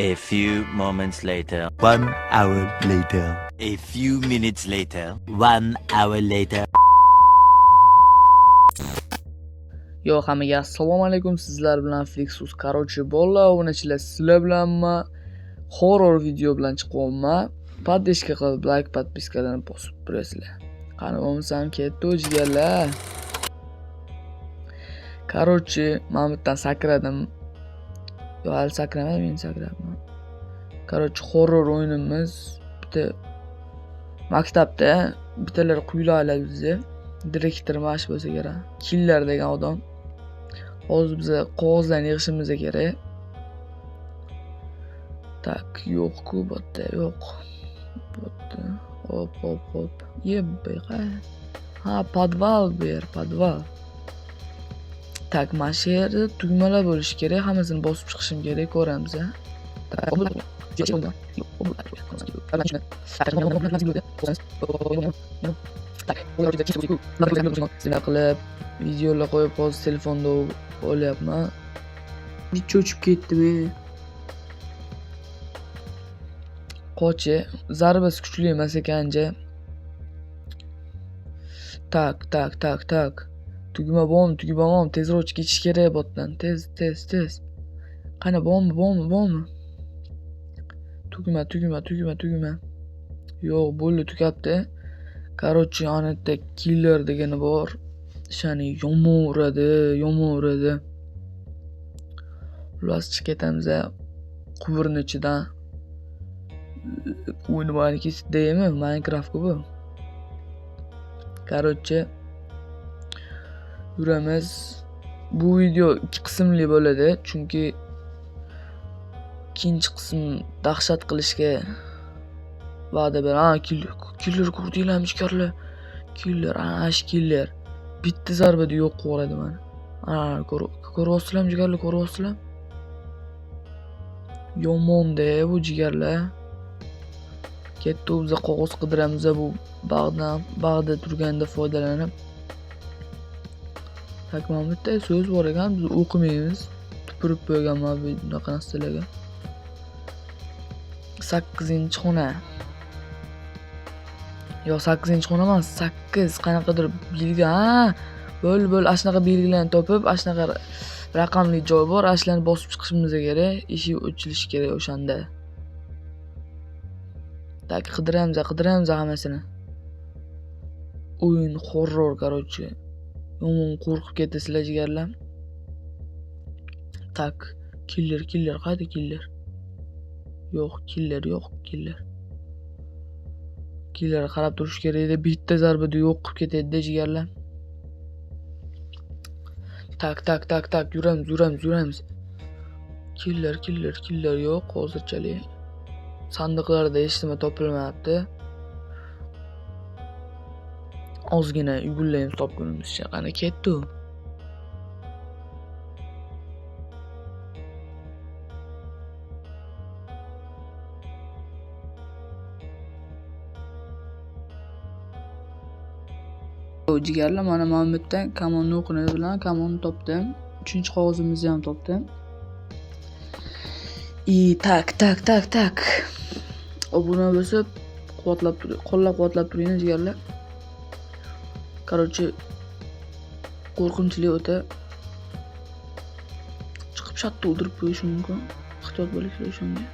A few moments later. 1 hour later. A few minutes later. 1 hour later. Yo, hammaga assalomu alaykum. Sizlar bilan Flixus. Короче, bolalar, obunachilar, sizlar bilanman. Horror video bilan chiqyapman. Поддержка qilib, like, podpiskalarni bosib turasizlar. Qani bo'lmasam ketdi jigarlar. Короче, men bu yerdan sakradim. Yo, hali sakramadim, endi sakrabman. Короче, horror o'yinimiz bitta maktabda bittalar quyiladi bizni. Direktor mana shu bo'lsa kerak. Killer degan odam. Hozir biz qog'ozlarni yig'ishimiz kerak. Tak, yo'q-ku bu yerda, yo'q. Bu yerda. Hop, hop, hop. Yebbe, ha, podval bu yer, podval. Tak, mana shu yerda tugmalar bo'lishi kerak, hammasini bosib chiqishim kerak, ko'ramiz, ha. Qilib videolar qo'yib hozir telefonda o'lyapman. Cho'chib ketdim. Qochi, zarbasi kuchli emas ekan-ja. Tak, tak, tak, tak. Tugma bormi, tugma bormi? Tezroq ketish kerak bu yerdan. Tez, tez, tez. Qani bormi, bormi, bormi? Tugma, tugma, tugma, tugma. Yo'q, bo'ldi, tugabdi. Короче, ana yerda killer degani bor. Shani yomon uradi, yomon uradi. Xullas, chiqib ketamiz quvurni ichidan. O'yin maniki deymi? Minecraft-ku bu. Короче, yuramiz. Bu video ikki qismli bo'ladi, chunki ikkinchi qism dahshat qilishga va'da beraman. Ha, killer, killer ko'rdinglarmi jigarlar? Killer, ana shu killer. Bitta zarbada yo'q qilib yuboradi meni. Ana, ko'ryapsizlarmi jigarlar, ko'ryapsizlarmi? Yomon-da bu jigarlar. Ketdi, biz qog'oz qidiramiz bu bag'dan, bag'da turganda foydalanib. Tak, mana bu yerda so'z bor ekan, biz o'qimaymiz. Tupurib qo'yganman bu bunaqa narsalarga. 8-xona. Yo'q, 8-xona emas, 8 qanaqadir belgi, ha, bo'l, bo'l, ana shunaqa belgilarni topib, ana shunaqa raqamli joy bor, ana shularni bosib chiqishimiz kerak, eshik ochilishi kerak o'shanda. Tak, qidiramiz, qidiramiz hammasini. O'yin horror, короче. Yomon qo'rqib ketasizlar jigarlar. Tak, killer, killer, qayda killer? Yo'q, killer, yo'q, killer. Killer qarab turish kerak edi, bitta zarbada yo'q qilib ketadi-da jigarlar. Tak, tak, tak, tak, yuramiz, yuramiz, yuramiz. Killer, killer, killer yo'q hozirchalik. Sandiqlarda hech nima topilmayapti. Ozgina yugurlaymiz topgunimizcha. Qani ketdi u. Jigarlar, mana bu yerdan kamonni o'qini bilan kamonni topdim. 3-qog'ozimizni ham topdim. I tak, tak, tak, tak. Obuna bo'lsa quvvatlab qo'llab-quvvatlab turinglar jigarlar. Короче, qo'rqinchli o'ta. Chiqib shatda o'ldirib qo'yishi mumkin. Ehtiyot bo'linglar o'shanga.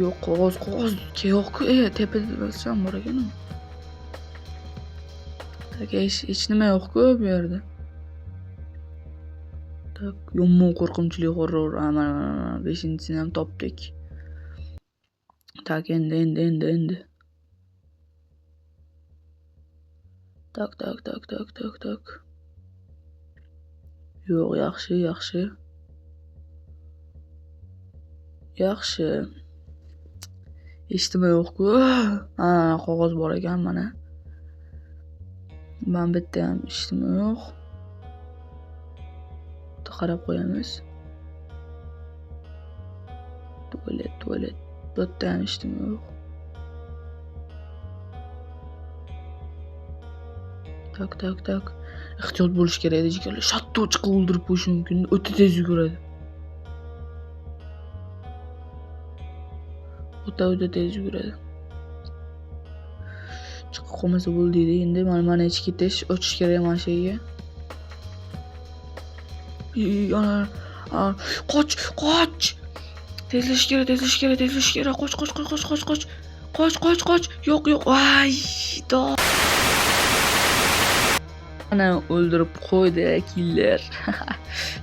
Yo'q, qog'oz, qog'oz yo'q-ku, tepada bo'lsa ham bor ekan-u. Tak, hech nima yo'q-ku bu yerda. Tak, yomon qo'rqinchli horror. Ha, mana, mana, mana, 5-chisini ham topdik. Tak, endi, endi, endi, endi. Tak, tak, tak, tak, tak, tak. Yo'q, yaxshi, yaxshi. Yaxshi. Hech nima yo'q-ku. Ha, qog'oz bor ekan mana. Mana bu yerda ham hech nima yo'q. Bitta qarab qo'yamiz. Tualet, tualet. Bu yerda ham hech nima yo'q. Tak, tak, tak. Ehtiyot bo'lish kerak edi jigarlar. Shatto chiqib o'ldirib qo'yishi mumkin. O'ta tez yuguradi. O'ta tez yuguradi. Chiqib qolmasa bo'ldi deydi. Endi mana ichga ketish, ochish kerak mana shu yerga. Ana, qoch, qoch. Tezlashish kerak, tezlashish kerak, tezlashish kerak. Qoch, qoch, qoch, qoch, qoch, qoch. Qoch, qoch, qoch. Yo'q, yo'q. Voy, do. Ana o'ldirib qo'ydi killer.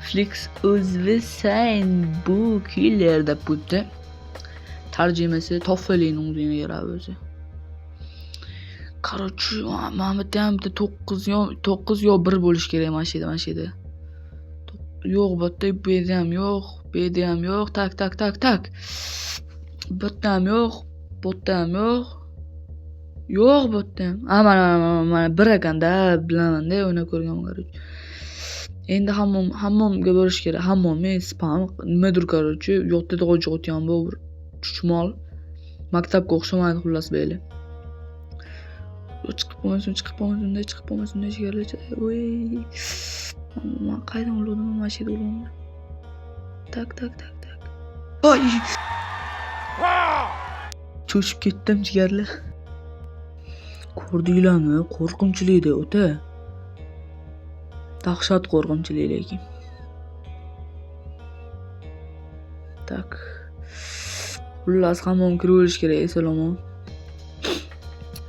Flix o'zvisan bu killer deb qo'yibdi. Tarjimasi Toffolining o'zini yarab o'zi. Короче, mana bu yerda ham bitta 9 yo 9 yo 1 bo'lish kerak mana shu yerda, mana shu yerda. Yo'q, bu yerda bu yerda ham yo'q, bu yerda ham yo'q. Tak, tak, tak, tak. Bu yerda ham yo'q, bu yerda ham yo'q. Yo'q, bu yerda ham. Ha, mana, mana, mana, mana 1 ekanda, bilaman-da, o'ynab ko'rganman, короче. Endi hammomga borish kerak. Hammom, spam, nimadir, короче, yo'qda g'o'ch bu bir chuchmol. Maktabga o'xshamaydi xullas beli. Chiqib qolmasin, chiqib qolmasin, chiqib qolmasin, jigarlar. Voy. Men qaydan o'ldim? Mana shu yerda o'ldim. Tak, tak, tak, tak. Voy! Cho'chib ketdim jigarlar. Ko'rdinglarmi? Qo'rqinchli-da o'ta. Dahshat qo'rqinchli lekin. Tak. Xullas, hammom kirib olish kerak, eson-omon.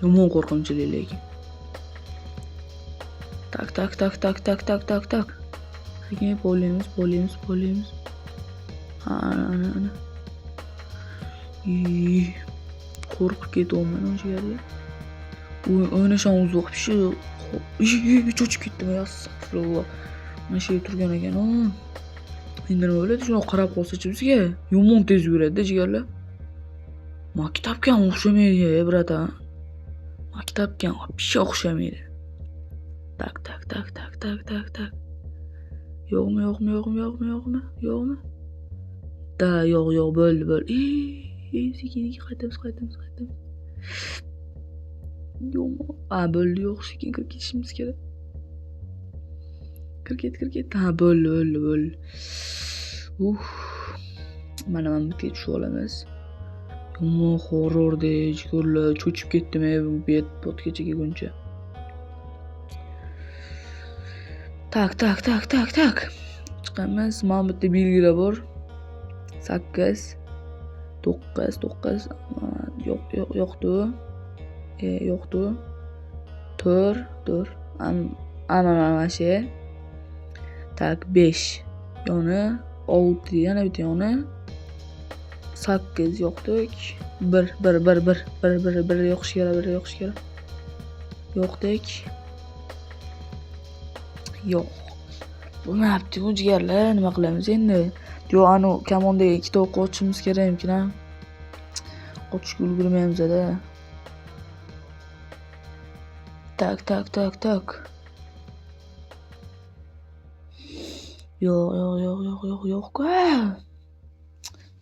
Yomon qo'rqinchli lekin. Tak, tak, tak, tak, tak, tak, tak, tak. Sekin polimiz, polimiz, polimiz. Ha, ana, ana, ana. Qo'rqib ketyapman o'sha yerga. O'ynash ham uzoq shu. Cho'chib ketdim, astag'firulloh. Mana shu yerda turgan ekan. Endi nima bo'ladi? Shuni qarab qolsa-chi bizga. Yomon tez yuradi-da jigarlar. Maktabga ham o'xshamaydi, bratan. Maktabga ham вообще o'xshamaydi. Tak, tak, tak, tak, tak, tak, tak. Yo'qmi, yo'qmi, yo'qmi, yo'qmi, yo'qmi, yo'qmi? Da, yo'q, yo'q, bo'ldi, bo'ldi. Sekin, sekin qaytamiz, qaytamiz, qaytamiz. Yo'qmi? Ha, bo'ldi, yo'q, sekin kirib ketishimiz kerak. Kir ket, kir ket. Ha, bo'ldi, bo'ldi, bo'ldi. Mana mana bu yerga tushib olamiz. Yomon horror-da, jigarlar, cho'chib ketdim, bu botgacha kelguncha. Tak, tak, tak, tak, tak. Chiqamiz. Mana bu yerda belgilar bor. 8, 9, 9. Yo'q, yo'q, yo'qdi. Yo'qdi. 4, 4. Ana, mana shu. Tak, 5. Yoni 6, yana bitta yoni. 8 yo'qdik. 1, 1, 1, 1, 1, 1, 1 yo'qish kerak, 1 yo'qish kerak. Yo'qdik. Yo'q. Bo'lmayapti-ku jigarlar, nima qilamiz endi? Yo, anu kamondagi ikkita o'q otishimiz kerakmikin, ha? Otishga ulgurmaymiz-da. Tak, tak, tak, tak. Yo'q, yo'q, yo'q, yo'q, yo'q, yo'q-ku.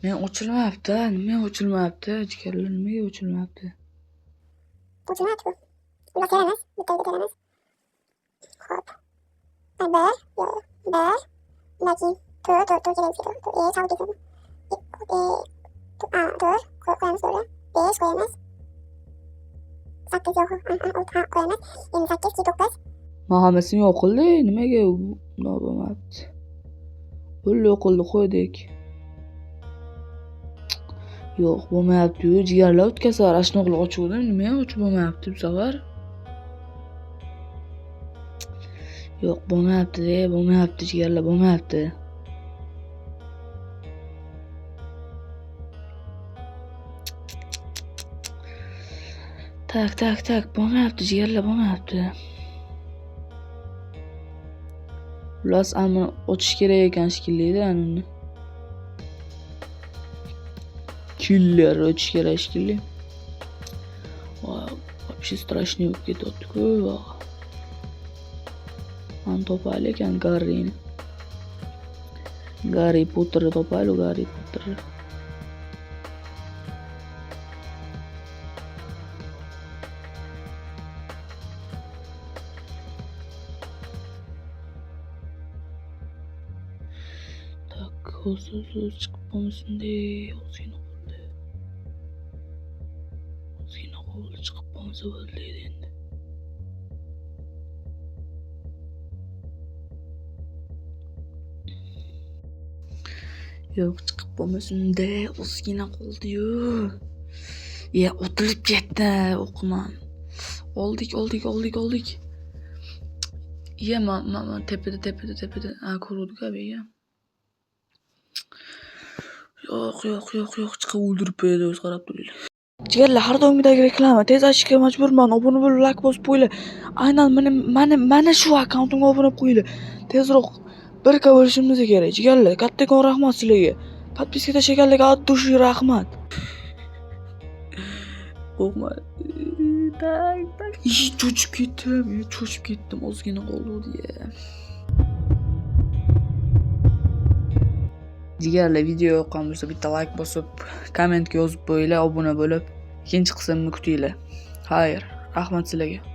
Men ochilmayapti, nima ochilmayapti? Jigarlar, nimaga ochilmayapti? Ochilmayapti-ku. Bundoq teramiz, bitta bitta teramiz. Xo'p. 1, yo'q, 1. Undan keyin 4, 4, 4 kerak bizga, 4. Chalib ketadi. 4 qo'yamiz, to'g'ri. 5 qo'yamiz. 8 yo'q, 6, ha, qo'yamiz. Endi 8, keyin 9. Ma hammasini yo'q qildi, nimaga bundoq bo'lmayapti? Bo'ldi, yo'q qildi, qo'ydik. Yo'q, bo'lmayapti-yu, jigarlar, o'tgan safar ana shunaqa qilib ochuvdim, nima ochib bo'lmayapti bu safar? Yo'q, bo'lmayapti-da, bo'lmayapti, jigarlar, bo'lmayapti. Tak, tak, tak, bo'lmayapti, jigarlar, bo'lmayapti. Xullas, ammo ochish kerak ekan shekilli-da, uni. Killer ochish kerak shekilli. Вообще страшный bo'lib ketyapti-ku. Mana topaylik ekan Garrini. Garri Potterni topaylik, Garri Potterni. Tak, hozir chiqib qolmasin-da, ozgina qoldi. Bo'ldi, chiqib bo'lmasa bo'ldi endi. Yo'q, chiqib bo'lmasin-da, ozgina qoldi-yu. Ya, otilib ketdi, o'qimam. Oldik, oldik, oldik, oldik. Ya, ma tepada, tepada, tepada. Ha, ko'ruvdik abi, ya. Yo'q, yo'q, yo'q, yo'q, chiqib o'ldirib qo'yadi, o'zi qarab turinglar. Jigarlar, har doimgidek reklama. Tez ochishga majburman. Obuna bo'lib, like bosib qo'yinglar. Aynan mana shu akkauntimga obuna bo'lib qo'yinglar. Tezroq 1K bo'lishimiz kerak, jigarlar. Kattakon rahmat sizlarga. Podpiska tashlaganlarga от души rahmat. Qo'rqma. Tak, tak. Cho'chib ketdim, cho'chib ketdim. Ozgina qoldi, ya. Jigarlar, video yoqqan bo'lsa bitta like bosib, kommentga yozib qo'yinglar, obuna bo'lib, ikkinchi qismni kutinglar. Xayr, rahmat sizlarga.